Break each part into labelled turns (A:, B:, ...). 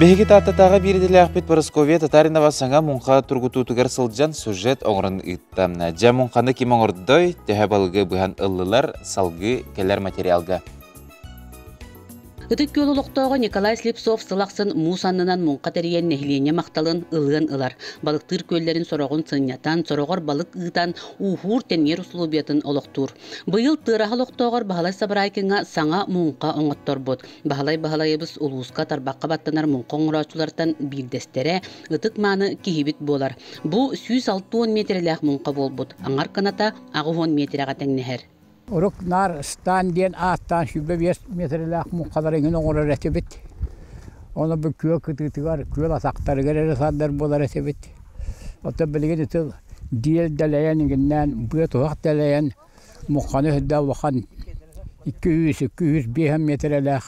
A: Биһиги Тааттатааҕы биир идэлээхпит Парасковья Татаринова саҥа муҥха тургутуутугар сылдьан сюжет оҥорон ыытта. Дьэ муҥханы ким оҥордой, төһө балыгы быһан ыллылар, салгыы кэлэр материалга.
B: Ытык Күөл олохтооҕо Николай Слепцов сыл ахсын муус аннынан муҥха тэрийэн нэһилиэнньэ махталын ылыан ылар. Балыктыыр күөллэрин сороҕун сынньатан, сороҕор балык ыытан, ууһуур-тэнийэр усулуобуйатын олохтуур. Быйыл Тыараһа олохтооҕор Баһылай Сабарайкиҥҥа саҥа муҥха оҥотторбут. Баһылай Баһылайабыс улууска тарбахха баттанар муҥха оҥорооччулартан биирдэстэрэ, ытык-мааны киһибит буолар. Бу 160 миэтэрэлээх муҥха буолбут, аҥар кыната 80 миэтэрэҕэ тэҥнэһэр.
C: Урук наар стан диэн ааттаан 25 миэтэрэлээх муҥхалары эҥин оҥорор этибит. Ону бу күөл кытыытыгар, күөл атахтарыгар эрэ тардар буолар этибит. Оттон билигин ити диэл дэлэйэн иҥиннээн, быа туһах дэлэйэн муҥханы өһүрдэ улахан 200, 205 миэтэрэлээх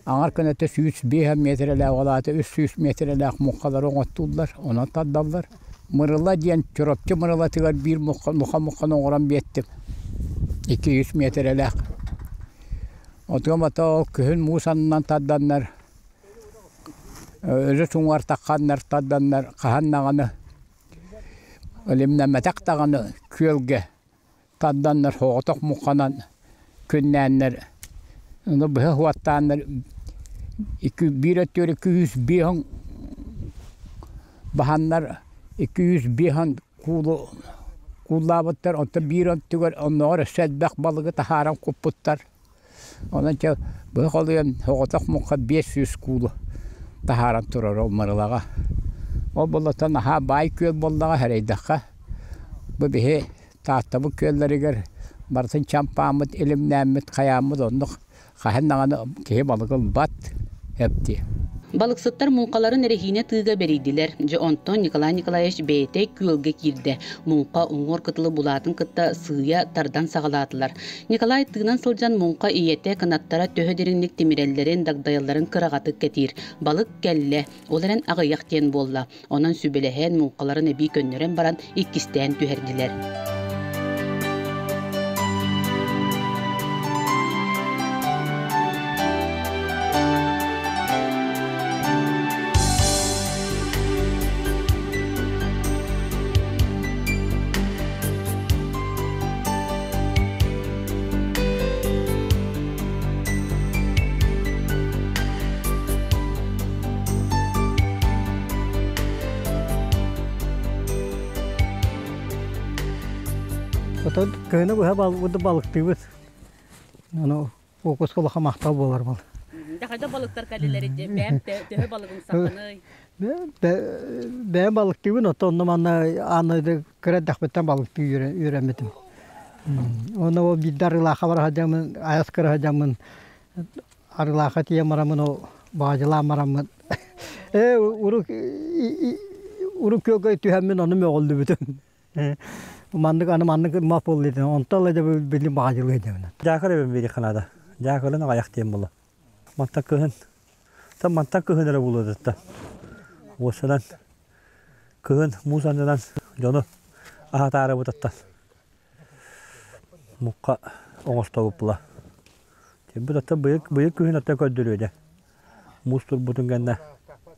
C: аҥар кынаты 105 миэтэрэлээх, ол аата 300 миэтэрэлээх муҥхалары оҥоттууллар, онон тардаллар. Мырыла диэн Чурапчы Мырылатыгар биир муха муханы оҥорон биэттим, 200 миэтэрэлээх. Отуом ата ол күһүн муус аннынан тарданнар, өрүс уҥуор тахханнар тарданнар хаһан даҕаны илимнэммэтэх даҕаны күөлгэ тарданнар соҕотох мухханан күннээннэр ону быһа уоттааннар икки биир өттүгэр 205 баһаннар 205 куулу кууллаабыттар онтон биир өттүгэр оннооҕор өссө элбэх балыгы таһааран куппуттар онон чэ быһа холуйан соҕотох муҥха 500 куулу таһааран турар ол Мырылаҕа ол буоллата наһаа баай күөл буоллаҕа сэрэйдэххэ бу биһи Тааттабыт күөллэригэр барытын чампааммыт, илимнээммит, хайааммыт оннук хаһан даҕаны киһи балыгы ылбат эбит.
B: Балыксыттар муҥхаларын эрэһиинэ тыыга бэрийдилэр. Дьэ онтон Николай Николаевич бэйэтэ күөлгэ киирдэ. Муҥха уҥуор кытылы булаатын кытта сыыйа тардан саҕалаатылар. Николай тыынан сылдьан муҥха ийэтэ кынаттара төһө дириҥник тимирэллэрин, дагдайалларын кыраҕатык кэтиир. Балык кэллэ, ол эрэн аҕыйах диэн буолла. Онон сүбэлэһэн, муҥхаларын эбии көннөрөн баран иккистээн түһэрдилэр.
D: Отон кыһыны быһа балыктыыбыт. Ону фокуска улахан махтал буолар бол.
B: Хайда балыктар кэлилери бэйэм төһө балыгым саханый?
D: Бэйэм балыктыыбын, оттон онно манна ааны кыра эрдэхпиттэн балыктыы үөрэммитим. Онно ол биирдэ арыылаахха бара сылдьаммын, айас кыра сылдьаммын Арыылаахха тиийэн бараммын ол баадьылаан бараммын ээ урук урук күөлгэ түһэммин ону мөҕүллүбүтүм маннык аны маннык мап буолла онтон ыла дьэ били баадьылыа диэбинэ
E: Дьаакыр эбэн биэриэххэ наада. Дьаакырын аҕайах диэн буолла. Мантан кыһын. Та мантан кыһын эрэ буолуо Уоссанан кыһын муус аннынан дьону аһатаарыбытыттан мукка оҥостобуппула. Тиэрбит оттон быйыл быйыл күһүн оттон көрдөрүөдэ. Муус турбутун кэннэ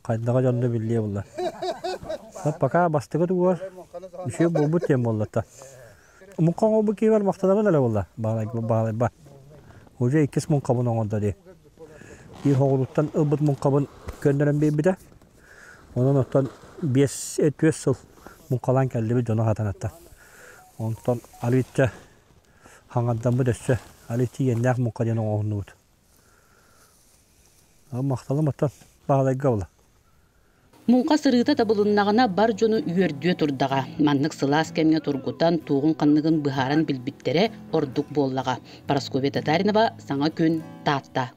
E: хайдаҕа дьонно биллиэ буолла. Пока бастакы тугугар үчүгэй буолбут диэн буолла Муҥха оҥорбут киһибэр махтанабын эрэ буолла. Баалайба. Уже иккис муҥхабын оҥордо дии. Биир хоҕуруттан ылбыт муҥхабын көннөрөн биэрбитэ. Онон оттон биэс түөрт сыл муҥхалаан кэллибит дьону хатанаттан. Онтон арыычча хаҥардаммыт өссө арыый тиийэннээх муҥха диэн оҥоһуннубут. Махталым оттон Баһылайга була.
B: Муҥха сырыыта табылыннаҕына бар дьону үөрдүө турдаҕа. Маннык сылаас кэмҥэ тургутан, туоҕун-ханныгын быһааран билбиттэрэ ордук буоллаҕа. Парасковья Татаринова, Саҥа күн, Таатта.